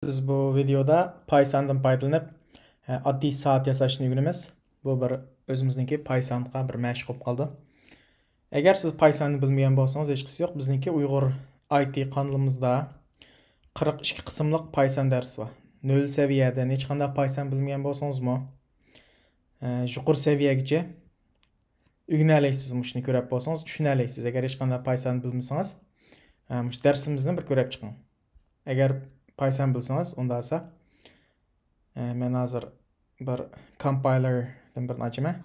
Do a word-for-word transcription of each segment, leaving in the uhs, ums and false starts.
بىز بۇ ۋىدېيودا پايساندىن پايدىلىنىپ، ئە، ئاددىي سائەت ياساشنى ئۆگىنىمىز. بۇ بىر ئۆزىمىزنىڭكى پايسانغا بىر مەشىق بولۇپ قالدى. ئەگەر سىز پايساننى بىلمىگەن بولسىڭىز، ھېچقىسى يوق. بىزنىڭكى ئۇيغۇر ئاي تى قانىلىمىزدا قىرىق ئىككى قىسىملىق پايسان دەرسى بار. نۆل سەۋىيەدىن ھېچقانداق پايسان بىلمىگەن بولسىڭىزمۇ، ئە، يۇقىرى سەۋىيەگىچە ئۆگىنەلەيسىز. مۇشۇنى كۆرۈپ بولسىڭىز، چۈشىنەلەيسىز. ئەگەر ھېچقانداق پايسان بىلمىسىڭىز، ئە، مۇشۇ دەرسىمىزنى بىر كۆرۈپ چىقىڭ. ئەگەر پايسان بىلسىڭىز، ئۇندا بولسا، ئە، مەن ھازىر بىر كومپايلېردىن بىرنى ئاچىمەن.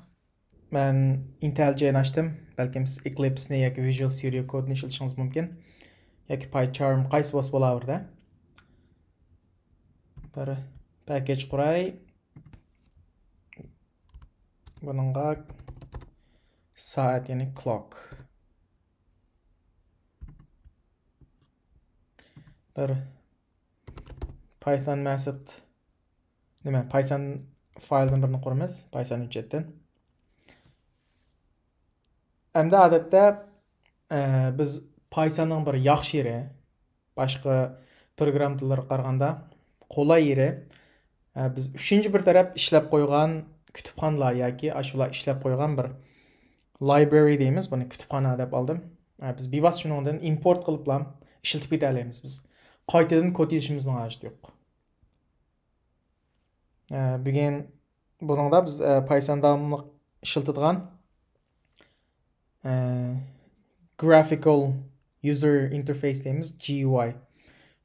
مەن ئىنتېل جەينى ئاچتىم. بەلكىم سىز ئېكلىپسنى ياكى ۋىژۇئال ستۇدىيو كودنى ئىشلىتىشىڭىز مۇمكىن. ياكى پايچارم، قايسى بولسا بولاۋېرىدۇ. بىر پاكەج قۇراي. بۇنىڭغا سائەت، يەنى كلوك. بىر پايثون مەسىت، نېمە، پايثون فايلدىن بىرنى قۇرىمىز، پايثون ھۆججەتتىن. ئەمدى ئادەتتە، ئە، بىز پايثوننىڭ بىر ياخشى يېرى، باشقا پروگرامما تىللىرىغا قارىغاندا قولاي يېرى، ئە، بىز ئۈچىنچى بىر تەرەپ ئىشلەپ قويغان كۇتۇپخانىلار ياكى ئاشۇلار ئىشلەپ قويغان بىر لايبرارى دەيمىز، بۇنى كۇتۇپخانا دەپ ئالدىم. ئە، بىز بىۋاسىتە شۇنىڭدىن ئىمپورت قىلىپلا ئىشلىتىپ كېتەلەيمىز. بىز قايتىدىن كود يېزىشىمىزنىڭ ھاجىتى يوق. ئە، بۈگۈن بۇنىڭدا بىز، ئە، پايثون داۋاملىق ئىشلىتىدىغان، ئە، گرافىكال يۇزېر ئىنتېرفېيس دەيمىز، جى يۇ ئاي.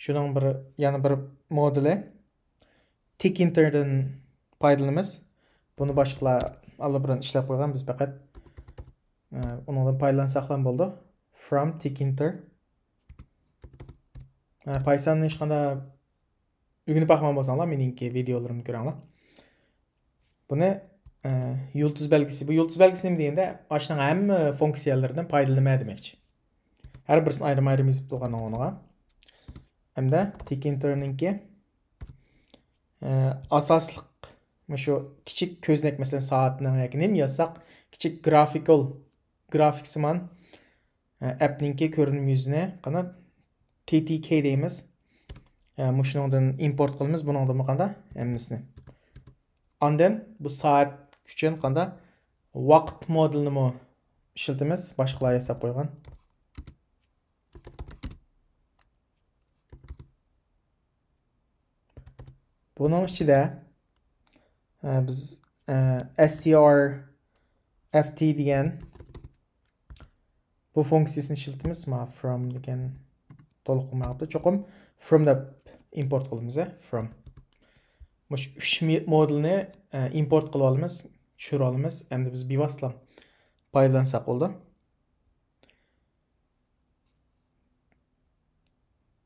شۇنىڭ بىر، يەنە بىر مودېلى تىكىنتېردىن پايدىلىنىمىز. بۇنى باشقىلار ئاللىبۇرۇن ئىشلەپ قويغان، بىز پەقەت، ئە، ئۇنىڭدىن پايدىلانساقلا بولىدۇ. From تىكىنتېر. ئە، پايثوننى ھېچقانداق ئۆگىنىپ باقمىغان بولساڭلار، مېنىڭكى ۋىدېئولىرىمنى كۆرۈڭلار. بۇنى، ئە، يۇلتۇز بەلگىسى. بۇ يۇلتۇز بەلگىسى نېمە دېگەندە، ئاشۇنىڭ ھەممە فۇنكسىيەلىرىدىن پايدىلىنىمەن دېمەكچى. ھەر بىرسىنى ئايرىم-ئايرىم يېزىپ تۇرغان ئورنىغا. ھەمدە تىكىنتېرنىڭكى، ئە، ئاساسلىق مۇشۇ كىچىك كۆزنەك، مەسىلەن، سائەتنىڭ ياكى نېمە يازساق، كىچىك گرافىكال، گرافىكسىمان، ئە، ئەپنىڭكى كۆرۈنۈم يۈزىنى قانداق، تى تى كەي دەيمىز. ئە، مۇشۇنىڭدىن ئىمپورت قىلىمىز، بۇنىڭدىنمۇ قانداق، ھەممىسىنى. ئاندىن بۇ سائەت ئۈچۈن قانداق، ۋاقىت مودېلىنىمۇ ئىشلىتىمىز، باشقىلار ياساپ قويغان. بۇنىڭ ئىچىدە، ئە، بىز، ئە، ئېس تى ئار ئېف تى دېگەن بۇ فۇنكسىيىسىنى ئىشلىتىمىز. ما from دېگەن تولۇق بولمايۋاتىدۇ. چوقۇم from دەپ ئىمپورت قىلىمىز، ئە، from. مۇشۇ ئۈچ مودېلنى، ئە، ئىمپورت قىلىۋالىمىز، چۈشۈرۈۋالىمىز. ئەمدى بىز بىۋاسىتە پايدىلانساق بولىدۇ.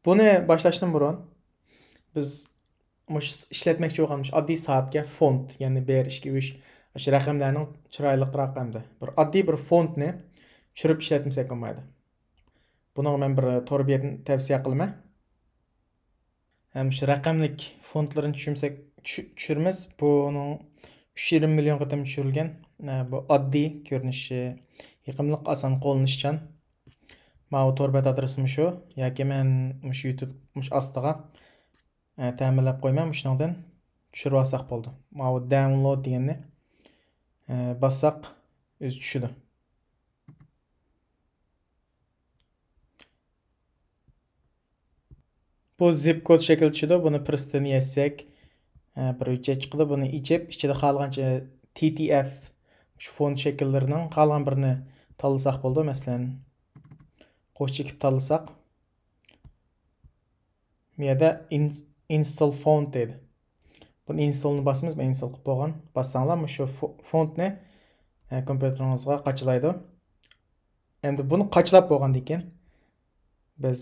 بۇنى باشلاشتىن بۇرۇن بىز مۇشۇ ئىشلەتمەكچى بولغان مۇشۇ ئاددىي سائەتكە فونت، يەنى بىر، ئىككى، ئۈچ، ئاشۇ رەقەملەرنىڭ چىرايلىقراق ھەمدە بىر ئاددىي بىر فونتنى چۈشۈرۈپ ئىشلەتمىسەك بولمايدۇ. بۇنىڭغا مەن بىر تور بېتىنى تەۋسىيە قىلىمەن. ھەم شۇ رەقەملىك فونتلىرىنى چۈشۈرمىسەك، چۈش-، چۈشۈرىمىز. بۇنىڭ ئۈچ يېرىم مىليون قېتىم چۈشۈرۈلگەن. ئە، بۇ ئاددىي، كۆرۈنۈشى يېقىملىق، ئاسان قوللىنىشچان. ماۋۇ تور بەت ئادرېسىمۇ شۇ. ياكى مەن مۇشۇ يۇتۇب مۇشۇ ئاستىغا، ئە، تەمىنلەپ قويىمەن. مۇشۇنىڭدىن چۈشۈرۈۋالساق بولىدۇ. ماۋۇ داونلود دېگەننى، ئە، باسساق ئۆزى چۈشىدۇ. بۇ زىپ كود شەكلىدە چۈشىدۇ. بۇنى پىرىستىن يەتسەك، ئە، بىر ھۆججەت چىقىدۇ. بۇنى ئېچىپ، ئىچىدە خالىغانچە تى تى ئېف، شۇ فونت شەكىللىرىنىڭ خالىغان بىرىنى تاللىساق بولىدۇ. مەسىلەن، قوش چېكىپ تاللىساق، بۇ يەردە ئىن-، ئىنستول فونت دەيدۇ. بۇنى ئىنستولنى باسىمىز، مەن ئىنستول قىلىپ بولغان. باسساڭلار، مۇشۇ فو-، فونتنى، ئە، كومپيۇتېرىڭىزغا قاچىلايدۇ. ئەمدى بۇنى قاچىلاپ بولغاندىن كېيىن، بىز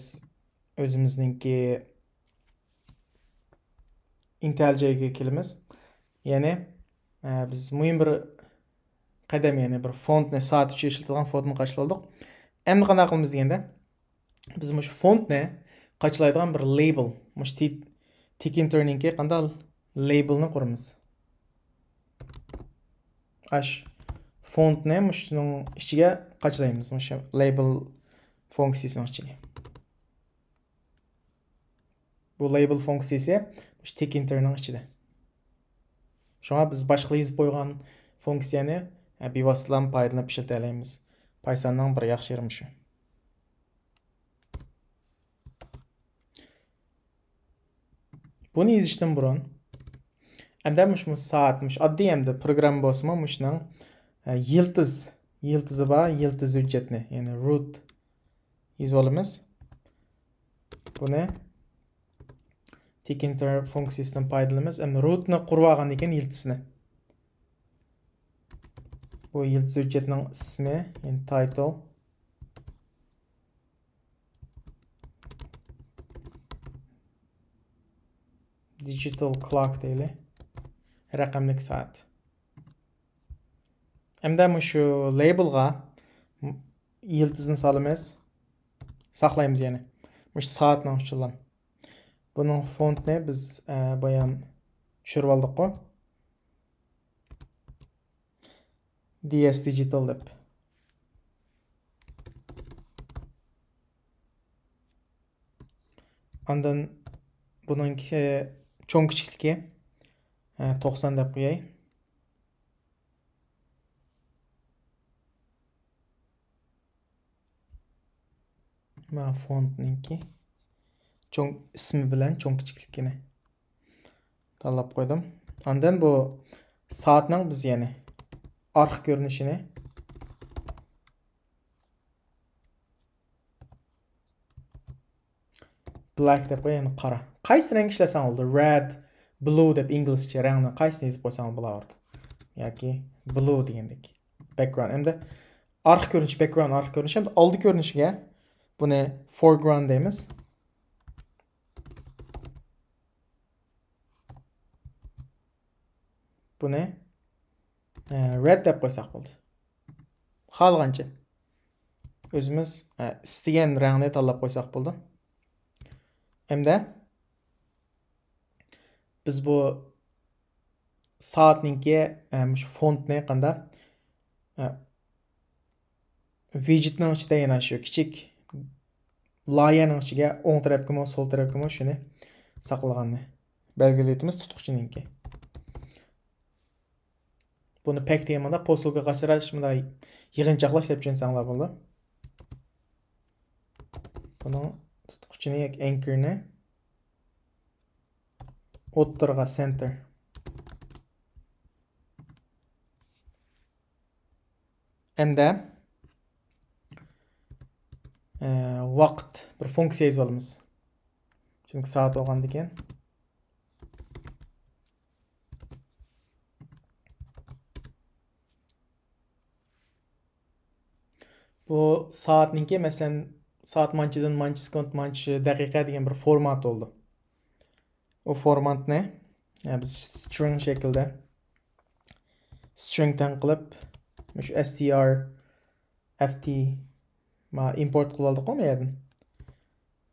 ئۆزىمىزنىڭكى ئىنتېل جەيگە كېلىمىز. يەنى، ئە، بىز مۇھىم بىر قەدەم، يەنى بىر فونتنى، سائەت ئۈچۈن ئىشلىتىدىغان فونتنى قاچىلىۋالدۇق. ئەمدى قانداق قىلىمىز دېگەندە، بىز مۇشۇ فونتنى قاچىلايدىغان بىر لەيبىل، مۇشۇ تىك-، تىكىنتېرنىڭكى قانداق لەيبىلنى قۇرىمىز. ئاش فونتنى مۇشۇنىڭ ئىچىگە قاچىلايمىز، مۇشۇ لەيبىل فۇنكسىيىسىنىڭ ئىچىگە. بۇ لەيبىل فۇنكسىيىسى مۇشۇ تىك ئىنتېرنىڭ ئىچىدە. شۇڭا بىز باشقىلار يېزىپ قويغان فۇنكسىيەنى، ئە، بىۋاسىتىلا پايدىلىنىپ ئىشلىتەلەيمىز. پايساننىڭ بىر ياخشى يېرى مۇشۇ. بۇنى يېزىشتىن بۇرۇن، ئەمدى مۇشۇ، مۇشۇ سائەت، مۇشۇ ئاددىي ئەمدى پروگرامما بولسىمۇ، مۇشۇنىڭ، ئە، يىلتىز، يىلتىزى بار، يىلتىز ھۆججەتنى، يەنى روت يېزىۋالىمىز. بۇنى تىك ئىنتېر فۇنكسىيىسىدىن پايدىلىنىمىز. ئەمدى روتنى قۇرۇۋالغاندىن كېيىن يىلتىزنى. بۇ يىلتىز ھۆججەتنىڭ ئىسمى، يەنى تايتىل. دىجىتال كلاك دەيلى. رەقەملىك سائەت. ئەمدى مۇشۇ لەيبىلغا يىلتىزنى سالىمىز. ساقلايمىز يەنە. مۇشۇ سائەتنىڭ ئۈچۈنلا. بۇنىڭ فونتنى بىز، ئە، بايام چۈشۈرۈۋالدۇققۇ. دىيەس دىجىتال دەپ. ئاندىن بۇنىڭكى چوڭ كىچىكلىكى، ئە، توقسان دەپ قوياي. مانا فونتنىڭكى چوڭ ئىسمى بىلەن چوڭ كىچىكلىكىنى تاللاپ قويدۇم. ئاندىن بۇ سائەتنىڭ بىز يەنى ئارقا كۆرۈنۈشىنى بلاك دەپ قوياي، يەنى قارا. قايسى رەڭ ئىشلەتسەڭ بولىدۇ. رەد، بلۇ دەپ ئىنگلىزچە رەڭنى قايسىنى يېزىپ قويساڭ بولاۋېرىدۇ. ياكى بلۇ دېگەندەك. بەكگراۋۇند. ئەمدى ئارقا كۆرۈنۈش، بەكگراۋۇند ئارقا كۆرۈنۈش. ئەمدى ئالدى كۆرۈنۈشىگە بۇنى فورگراۋۇند دەيمىز. بۇنى، ئە، رەد دەپ قويساق بولدى. خالىغانچە. ئۆزىمىز، ئە، ئىستىگەن رەڭنى تاللاپ قويساق بولدى. ئەمدى بىز بۇ سائەتنىڭكى، ئە، مۇشۇ فونتنى قانداق، ئە، ۋىجېتنىڭ ئىچىدە يەنە شۇ كىچىك لايەنىڭ ئىچىگە ئوڭ تەرەپكىمۇ، سول تەرەپكىمۇ شۇنى ساقلىغاننى بەلگىلىۋېتىمىز تۇتقۇچىنىڭكى. بۇنى پەك دېگەن مانا پوسۇلكا قاچىلاش، مۇنداق يىغىنچاقلاش دەپ چۈشەنسەڭلار بولىدۇ. بۇنىڭ تۇتقۇچىنى ياكى ئەنكىرنى ئوتتۇرىغا، سەنتىر. ئەمدى، ئە، ۋاقىت بىر فۇنكسىيە يېزىپ ئالىمىز. چۈنكى سائەت بولغاندىكىن. بۇ سائەتنىڭكى، مەسىلەن، سائەت مانچىدىن مانچە سېكۇنت، مانچە دەقىقە دېگەن بىر فورمات بولىدۇ. ئۇ فورماتنى، يا، بىز سترىڭ شەكلىدە، سترىڭ تەڭ قىلىپ، مۇشۇ ئەس تى ئار، ئەف تى، ما، ئىمپورت قىلىۋالدۇققۇ ما يەردىن.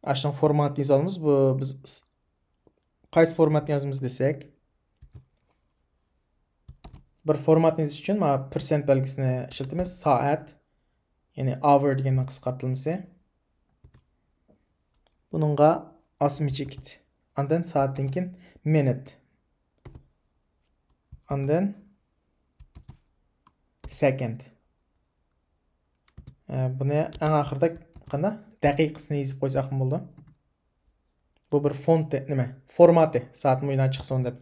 ئاشۇنىڭ فورماتىنى يېزىۋالىمىز. بۇ بىز س-، قايسى فورماتنى يازىمىز دېسەك، بىر فورماتنى يېزىش ئۈچۈن مانا پىرسەنت بەلگىسىنى ئىشلىتىمىز. سائەت، يەنى ئاۋر دېگەننىڭ قىسقارتىلمىسى. بۇنىڭغا ئاسما چېكىت. ئاندىن سائەتتىن كېيىن مىنۇت. ئاندىن سېكەند. ئە، بۇنى ئەڭ ئاخىرىدا قانداق؟ دەقىقىسىنى يېزىپ قويساقمۇ بولىدۇ. بۇ بىر فونتى، نېمە؟ فورماتى، سائەت مۇيۇندىن چىقسۇن دەپ.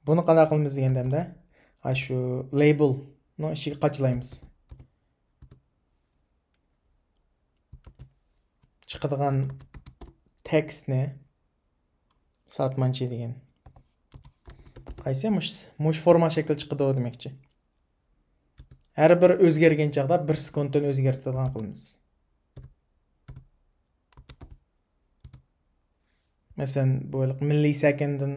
بۇنى قانداق قىلىمىز دېگەندە، ئەمدى، ھە، شۇ لەيبىلنىڭ ئىچىگە قاچىلايمىز. چىقىدىغان تېكىستنى سائەت مانچە دېگەن. قايسى؟ مۇش-، مۇشۇ فورمات شەكلى چىقىدۇ دېمەكچى. ھەر بىر ئۆزگەرگەن چاغدا بىر سېكۇنتتىن ئۆزگەرتىدىغان قىلىمىز. مەسىلەن، بۇ ھېلىقى مىللىسەكەندتىن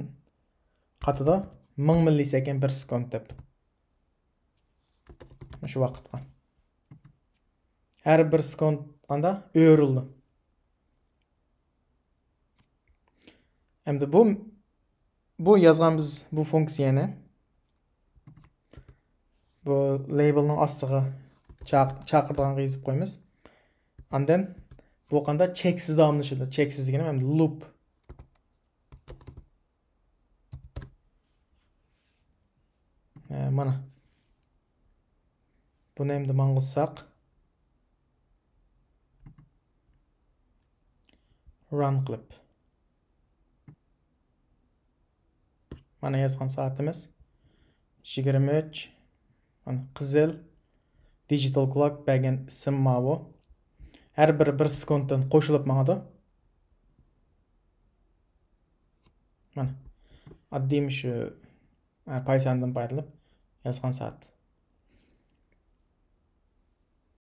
قاتىدۇ. مىڭ مىللىسەكەند بىر سېكۇنت دەپ. مۇشۇ ۋاقىتقا. ھەر بىر سېكۇنت قاندا ئۆرۈلدى. ئەمدى بۇ، بۇ يازغان بىز بۇ فۇنكسىيەنى بۇ لەيبىلنىڭ ئاستىغا چاق-، چاقىرىدىغانغا يېزىپ قويىمىز. ئاندىن بۇ قاندا چەكسىز داۋاملىشىدۇ. چەكسىز دېگىنىم ئەمدى لۇپ. ئە، مانا. بۇنى ئەمدى ماڭغۇزساق. Run قىلىپ. مانا يازغان سائىتىمىز يىگىرمە ئۈچ. مانا قىزىل. Digital clock بەرگەن ئىسىم ماۋۇ. ھەر بىرى بىر سېكۇنتتىن قوشۇلۇپ ماڭىدۇ. مانا. ئاددىي مۇشۇ، ئە، پايساندىن پايدىلىنىپ يازغان سائەت.